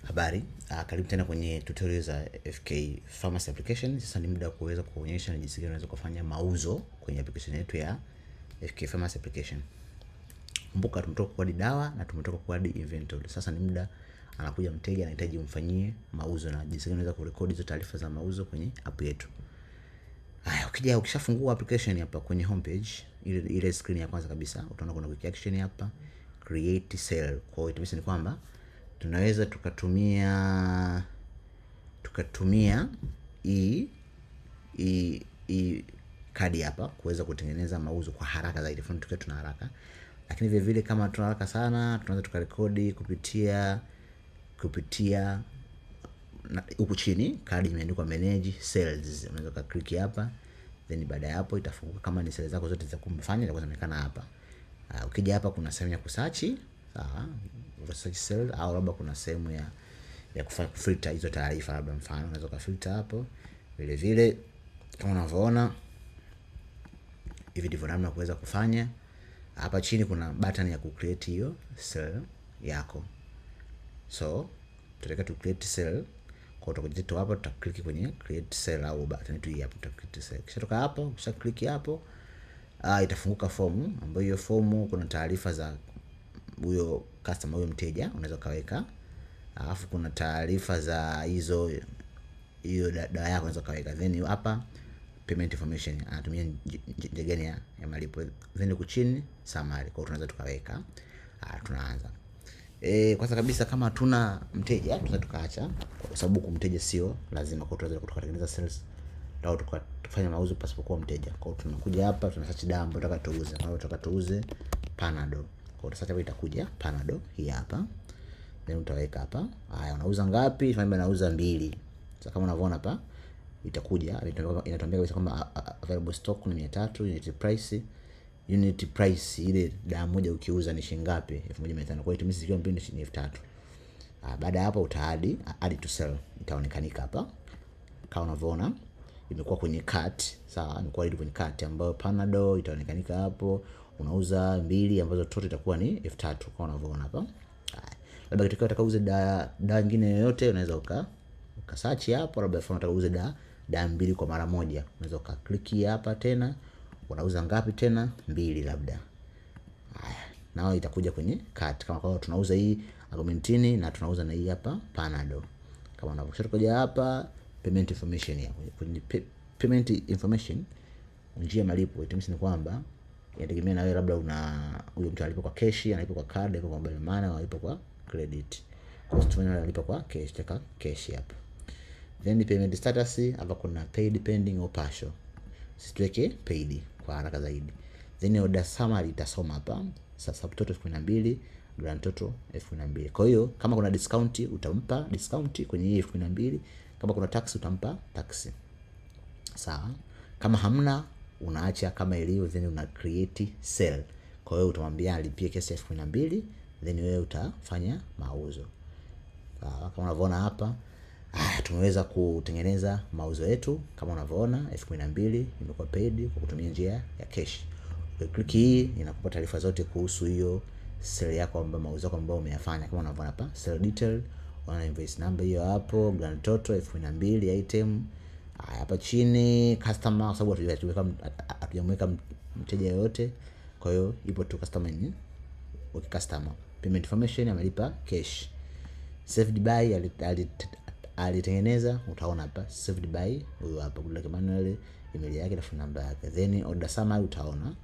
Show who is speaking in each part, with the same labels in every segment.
Speaker 1: Habari, karibu tena kwenye tutorial za FK Pharmacy Application. Sasa ni muda wa kuweza kuonyesha ni jinsi gani unaweza kufanya mauzo kwenye application yetu ya FK Pharmacy Application. Kumbuka tumetoka kuadd dawa na tumetoka kuadd inventory. Sasa ni muda anakuja mteja anahitaji umfanyie mauzo na jinsi gani unaweza kurekodi hizo taarifa za mauzo kwenye app yetu. Haya, ukija ukishafungua application hapa kwenye homepage, ile screen ya kwanza kabisa, utaona kuna quick action hapa, create sale. Kwa hiyo it ni kwamba tunaweza tukatumia hii kadi hapa kuweza kutengeneza mauzo kwa haraka zaidi, kwa tukiwa tuna haraka. Lakini vile vile kama tuna haraka sana, tunaweza tukarekodi kupitia huku chini kadi imeandikwa manage sales, unaweza ukaklik hapa, then baada ya hapo itafunguka kama ni sales zako zote za kumfanya itakuwa zinaonekana hapa. Ukija hapa kuna sehemu ya kusearch, sawa, search sales, au labda kuna sehemu ya kufanya kufilter hizo taarifa, labda mfano unaweza ukafilter hapo vile vile. Kama unavyoona hivi ndivyo namna ya kuweza kufanya. Hapa chini kuna button ya ku create hiyo sale yako, so tutataka tu create sale kwa utakuja tu hapa, tuta click kwenye create sale au button tu hii hapo, tuta create sale. Kisha toka hapo, kisha click hapo, itafunguka fomu ambayo hiyo fomu kuna taarifa za huyo customer, huyo mteja unaweza kaweka, alafu kuna taarifa za hizo hiyo dawa yako unaweza kaweka, then hapa payment information anatumia njia gani ya malipo, then huku chini summary. Kwa hiyo tunaweza tukaweka. Tunaanza kwanza kabisa kama hatuna mteja tunaweza tukaacha, kwa sababu kwa mteja sio lazima. Kwa tunaweza tukatengeneza sales au tukafanya mauzo pasipokuwa mteja. Kwa hiyo tunakuja hapa tuna search dawa ambayo tunataka tuuze. Kwa hiyo tunataka tuuze Panadol. Kwa hiyo search hapa itakuja Panadol hii hapa. Then utaweka hapa. Haya, unauza ngapi? Tunaambia nauza 2. Sasa kama unavyoona hapa itakuja inatuambia kabisa kwamba available stock ni 300, unit price ile dawa moja ukiuza ni shilingi ngapi? 1500. Kwa hiyo tumisi zikiwa mbili ni 3000. Baada ya hapo uta add to sale itaonekanika hapa kama unavyoona imekuwa kwenye cart, sawa, imekuwa ile kwenye cart ambayo Panadol itaonekanika hapo, unauza 2 ambazo total itakuwa ni 3000 kama unavyoona hapa. Haya, labda kitokea unataka uuze dawa nyingine yoyote unaweza uka search hapo, labda unataka uuze dawa 2 kwa mara moja, unaweza uka click hapa tena, unauza ngapi tena? 2 labda. Haya, nao itakuja kwenye cart kama kwa tunauza hii Augmentin na tunauza na hii hapa Panadol. Kama unavyokuja hapa payment information ya kwenye payment information, njia malipo, it means ni kwamba inategemea na wewe, labda una huyo mtu analipa kwa cash, analipa kwa card, analipa kwa mobile money, analipa kwa credit. Kwa hiyo tufanye analipa kwa cash, taka cash hapa. Then payment status hapa kuna paid, pending au partial. Sisi tuweke paid kwa haraka zaidi. Then order summary itasoma hapa. Sasa subtotal 12,000, grand total 12,000. Kwa hiyo kama kuna discount utampa discount kwenye hii 12,000, kama kuna tax utampa tax. Sawa. Kama hamna unaacha kama ilivyo, then una create sale. Kwa hiyo utamwambia alipie kiasi 12,000, then wewe utafanya mauzo. Sawa, kama unavyoona hapa, tumeweza kutengeneza mauzo yetu kama unavyoona 12,000 imekuwa paid kwa kutumia njia ya cash. Ukiklik hii inakupa taarifa zote kuhusu hiyo sale yako ambayo mauzo yako ambayo umeyafanya kama unavyoona hapa, sale detail, unaona invoice number hiyo hapo, grand total 12,000 item. Haya, hapa chini customer, kwa sababu hatujamweka mteja yoyote, kwa hiyo ipo tu customer ni okay, customer. Payment information amelipa cash. Saved by alitengeneza, utaona hapa saved by huyo hapa Goodluck Emmanuel, email yake na phone number yake. Then order summary utaona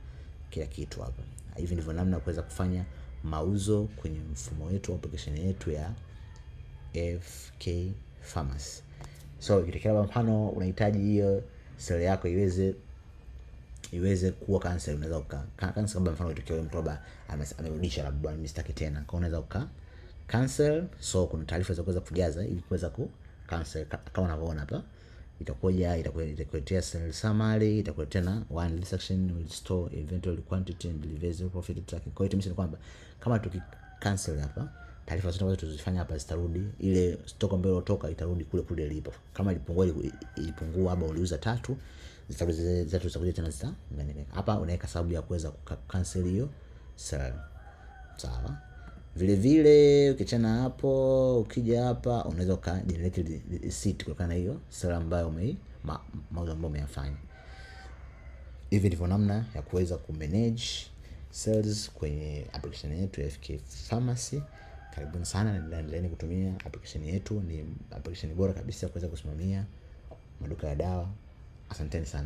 Speaker 1: kila kitu hapa. Hivi ndivyo namna ya kuweza kufanya mauzo kwenye mfumo wetu wa application yetu ya FK Pharmacy. So ikitokea labda mfano unahitaji hiyo sale yako iweze kuwa cancel, unaweza uka cancel. Labda mfano ikitokea mtu labda amerudisha, labda mimi sitaki tena, kwa unaweza uka cancel. So kuna taarifa za kuweza kujaza ili kuweza ku cancel kama unavyoona hapa, itakuja itakuletea sale summary, itakuletea na one section will store inventory quantity and delivery profit tracking. Kwa hiyo ni kwamba kama tuki cancel hapa, taarifa zote ambazo tulizifanya hapa zitarudi, ile stock ambayo ilotoka itarudi kule kule ilipo. Kama ilipungua labda uliuza 3, zitarudi zile 3 zitakuja tena zitaunganika. Hapa unaweka sababu ya kuweza ku cancel hiyo sale. Sawa. Vile vile ukiachana hapo, ukija hapa unaweza uka generate receipt kutokana na hiyo sale ambayo mauzo ambayo umeyafanya. Hivi ndivyo namna ya kuweza kumanage sales kwenye application yetu ya FK Pharmacy. Karibuni sana na endeleeni kutumia application yetu, ni application bora kabisa kuweza kusimamia maduka ya dawa. Asanteni sana.